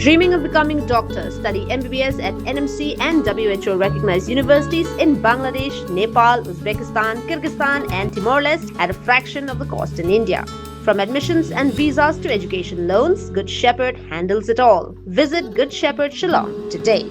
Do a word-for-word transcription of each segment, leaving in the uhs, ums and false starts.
Dreaming of becoming a doctor? Study M B B S at N M C and W H O recognized universities in Bangladesh, Nepal, Uzbekistan, Kyrgyzstan, and Timor Leste at a fraction of the cost in India. From admissions and visas to education loans, Good Shepherd handles it all. Visit Good Shepherd Shillong today.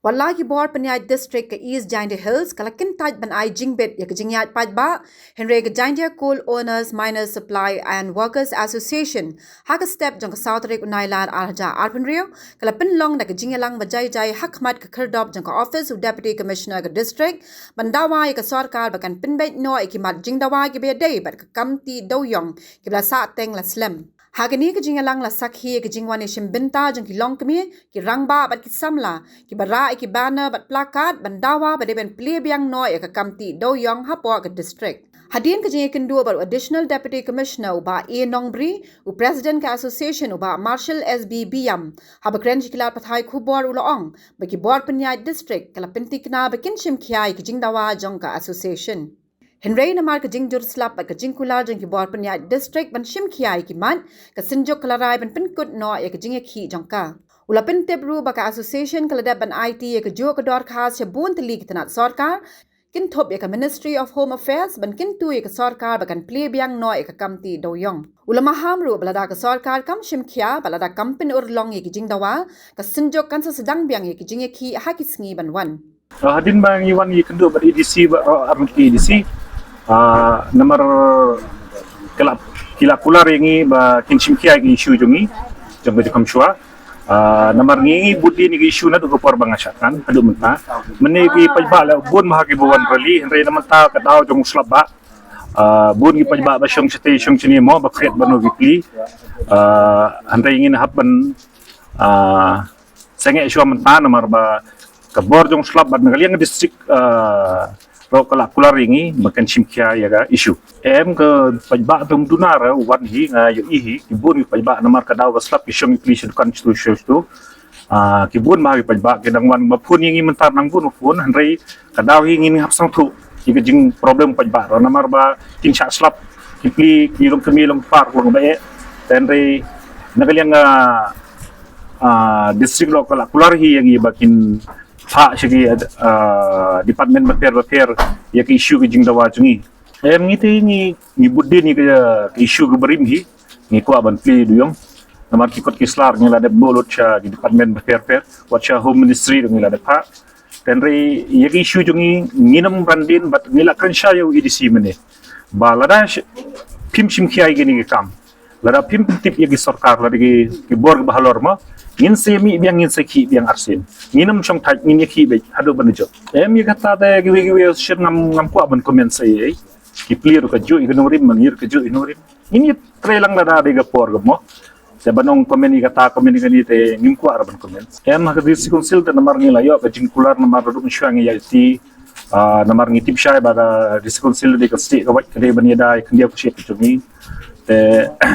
Wat la ki bor pynïaid district ka East Jaintia Hills ka la kyntait ban ai jingbit ïa ka jingïaid paidbah, hynrei ka Jaintia Coal Owners, Miners, Supply and Workers Association, ha ka step jong ka saw tarik u Nailar ar hajar arphew hynriew, ka la pynlong da ka jingïalang ba jai jai ha khmat ka khyrdop jong ka office u Deputy Commissioner ka district, ban dawa ïa ka sorkar ba kan pynbeit noh ïa ki mat jingdawa kiba ïadei bad ka kam tih dewiong kiba la sah teng la slem. Ha kane ka jingïalang la sakhi ïa ka jingwan ïashim bynta jong ki longkmie, ki rangbah bad ki samla, kiba rah ïa ki banner bad placard ban dawa ba dei ban plie biang noh ïa ka kam tih dewiong hapoh ka district. Hadien ka jingïakynduh bad u Additional Deputy Commissioner u Bah A Nongbri, u President ka Association u Bah Marshall S B Biam, haba kren sha ki lad pathai khubor u la ong ba ki bor pynïaid district ka la pynthikna ba kin shim khia ïa ki jingdawa jong ka Association. Hynrei namar ka jingjur slap bad ka jingkular jong ki bor pynïaid district ban shim khia ïa ki mat, ka Synjuk ka la rai ban pynkut noh ïa ka jingïakhih jong ka. U la pyntip ruh ba ka Association ka la dep ban aiti ïa kajuh ka dorkhas sha bun tylli ki tnat sorkar, kynthup ïa ka Ministry of Home Affairs ban kyntu ïa ka sorkar ba kan plie biang noh ïa ka kam tih dewiong. U la maham ruh ba lada ka sorkar kam shim khia bad lada kam pynurlong ïa ki jingdawa, ka Synjuk kan sa sdang biang ïa ki jingïakhih ha ki sngi ban wan. Ah, hadien ba ngi wan ïakynduh bad A D C bad, ah, ar ngut ki A D C. Ah, namar ki la, ki la kular ïa ngi ba kin shim khia ïa ki issue jong ngi, jong ka jingkham shuwa. Ah, namar ngi, ngi bud ïa ngi ki issue naduh ka por ba nga shah tnat haduh mynta. Mynne ki paidbah la bun bha kiba wan rally, hynrei na mynta ka daw jong u slap bha. Ah, bun ki paidbah ba shong shatei shong shane mo ba khriat ban ïoh ki pli. Ah, hynrei ngin hap ban, ah, sangeh shuwa mynta namar ba ka bor jong u slap bad na ka liang district, ah, ruh ka la kular ïa ngi ba kan shim khia ïa ka issue. Em, ki paidbah tum duna ruh wan hi, nga ïohi hi, ki bun ki paidbah namar ka daw ka slap ki shong ki pli sha dukan shatu shatu. Ah, ki bun bha ki paidbah ki dang wan ba phone ïa ngi mynta nang bun ba phone, hynrei ka daw hi ngin hap sangthuh ïa ka jingproblem paidbah ruh namar ba kin shah slap ki pli ki longkmie longkpar longba eh. Te hynrei na ka liang, ah, ah, district ruh ka la kular hi ïa ngi ba kin phah sha ki, ah, department bapher bapher ïa ki issue ki jingdawa jong ngi. Em, ngi te ngi, ngi bud ïa ngi ka, ka issue kaba rim hi. Ngi kwah ban plie dewiong. Namar ki kot ki sla ngi la dep buh lut sha ki department bapher bapher, wat sha Home Ministry ruh ngi la dep phah. Te hynrei ïa ki issue jong ngi ngin ym ran dien bad ngi la kren sha ïa u A D C mynne ba lada sh-, phim shim khia ïa kine ki kam, lada phim pyntip ïa ki sorkar, lada ki, ki bor kiba halor mo, ngin sa mih biang, ngin sa khih biang arsien. Ngin ym shong thait, ngin ïakhih beit haduh ban jop. Em, ïa kata te kiwei kiwei shisien ngam, ngam kwah ban comment sa ei ei. Ki plie ruh kajuh ïa ka nongrim, man ïa ruh kajuh ïa nongrim. Ngin ïa trei lang lada dei ka por ka mo. Te ban ong comment ïa kata, comment ïa kane te ngim kwah ruh ban comment. Em, ha ka District Council te namar ngi la ïoh ka jingkular namar ruh mynshuwa ngi ïa ti, ah, namar ngi tip shai ba ka District Council dei ka stieh ka wait ka dei ban ïada ïa khyndiat ka shyiap jong ngi. Te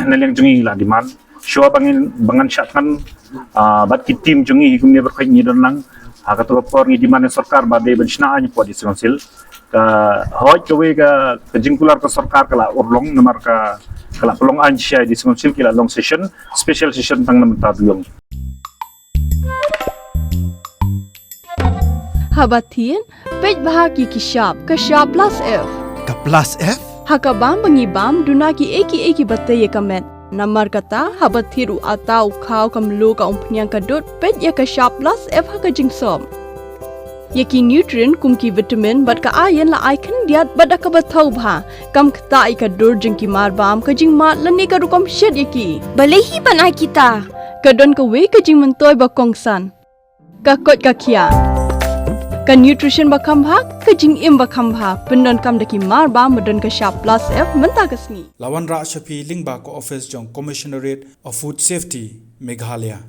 na liang jong ngi la demand shuwa ba ngin, ba ngan shah thngan, ah, bad ki team jong ngi hi kumne baroh ngi don lang. Ha kato ka por ngi demand ïa sorkar ba dei ban shna aiñ hapoh District Council. Ka hoi kawei ka, ka jingkular ka sorkar ka la urlong namar ka, ka la pynlong aiñ sha District Council ki la long session, special session tang na mynta dewiong. Haba thied, peit bha ki ki shap, ka shap plus F. Ka plus F? Ha ka bam ba ngi bam, duna ki ei ki ei kiba tei ïa ka met. Namar kata, haba thied u atta u khaw ka mluh ka umphniang ka dud, peit ïa ka shap plus F ha ka jingsop. Ïa ki nutrient kum ki vitamin bad ka iron la ai khyndiat bad da kaba thaw bha. Kam ktah ïa ka dur jong ki mar bam, ka jingmad lane ka rukom shet ïa ki. Balei hi ban ai kita? Ka don kawei ka jingmyntoi ba kongsan. Ka koit ka khiah. Ka nutrition ba kham bha, ka jingim ba kham bha. Pyndonkam da ki mar bam ba don ka shap plus F mynta ka sngi. La wanrah sha phi lyngba ka office jong Commissionerate of Food Safety, Meghalaya.